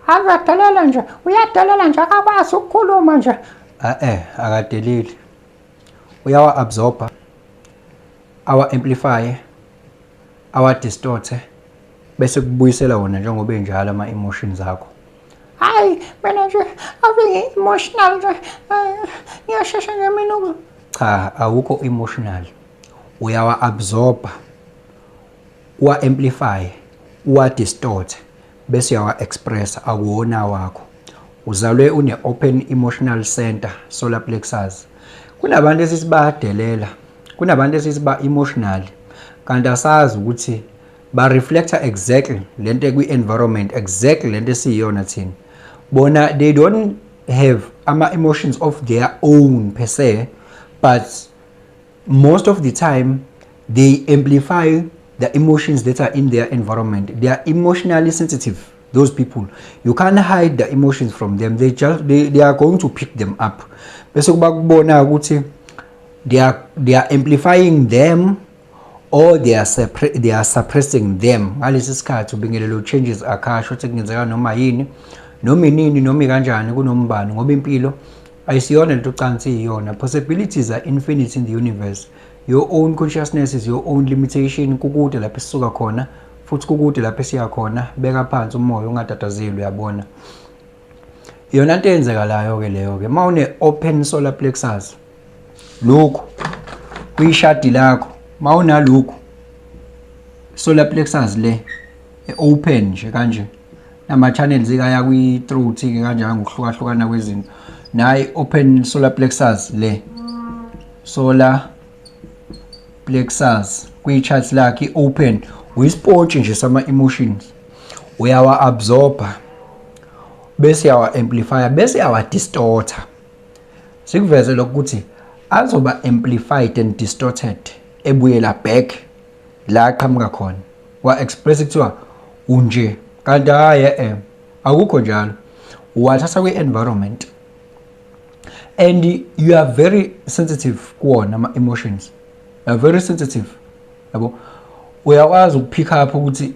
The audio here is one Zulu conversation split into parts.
Ave nje, uyadelela nje, akakwazi ukukhuluma nje. Eh, akadeleli, uyawa-absorba, awa-amplify, awa-distort, bese kubuyisela wona njengoba enjalo ama-emotions akho. Hayi, mina nje ave ngi-emotional nje, ngiyashesha nje mina. Cha, awukho emotional. Uyawa-absorba, uwa-amplify, uwa-distort, bese uyawa-express. Akuwona wakho. Uzalwe une-open emotional center, solar plexus. Kunabantu esithi bayadelela, kunabantu esithi ba-emotional, kanti asazi ukuthi ba-reflecta exactly lento ekwi-environment, exactly lento esiyiyona thina. Bona, they don't have ama-emotions of their own per se, but most of the time they amplify the emotions that are in their environment. They are emotionally sensitive, those people. You can't hide the emotions from them. They are going to pick them up, bese kuba kubona ukuthi they are amplifying them or they are suppressing them. Ngalesi sikhathi ubingelelo changes akasho ukuthi kungenzeka noma yini, noma inini, noma kanjani, kunombani, ngoba impilo ayisiyona lento ocansi iyona. Possibilities are infinite in the universe. Your own consciousness is your own limitation. Kukude lapho esisuka khona, futhi kukude lapho esiya khona. Beka phansi umoya, ungatatazeli, uyabona. Iyona nto eyenzekalayo-ke leyo-ke uma une-open solar plexus. Lokhu kuyishadi lakho. Uma unalokhu solar plexus le open nje kanje, nama-channels kaya kwi-throat-ke kanjalo, ngokuhlukahlukana kwezinto. Nayi open solar plexus le, solar plexus kwi-chart lakhe i-open, uyispontshi nje sama-emotions. Uyawa-absorba, bese uyawa-amplifya, bese uyawa-distorta. Sikuveze lokhu ukuthi azoba amplified and distorted, ebuyela back la aqhamuka khona, wa-express, kuthiwa unje, kanti hhayi, e-e, akukho njalo. Uwathatha kwi-environment and you are very sensitive kuwona ama-emotions. You are very sensitive, yabo. Uyakwazi ukupick up ukuthi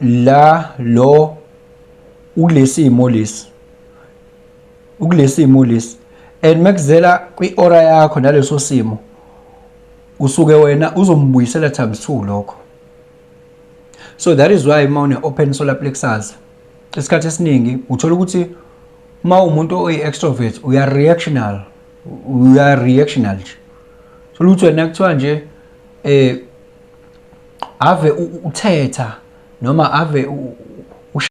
la lo ukulesimo lesi, ukulesimo lesi, and makuzela kwi-aura yakho naleso simo, usuke wena uzombuyisela times 2 lokho. So that is why uma une-open solar plexus, isikhathi esiningi uthola ukuthi uma umuntu oyi-extrovert, uya reactional, uya reactional nje. Thola ukuthi wena kuthiwa nje ave uthetha noma ave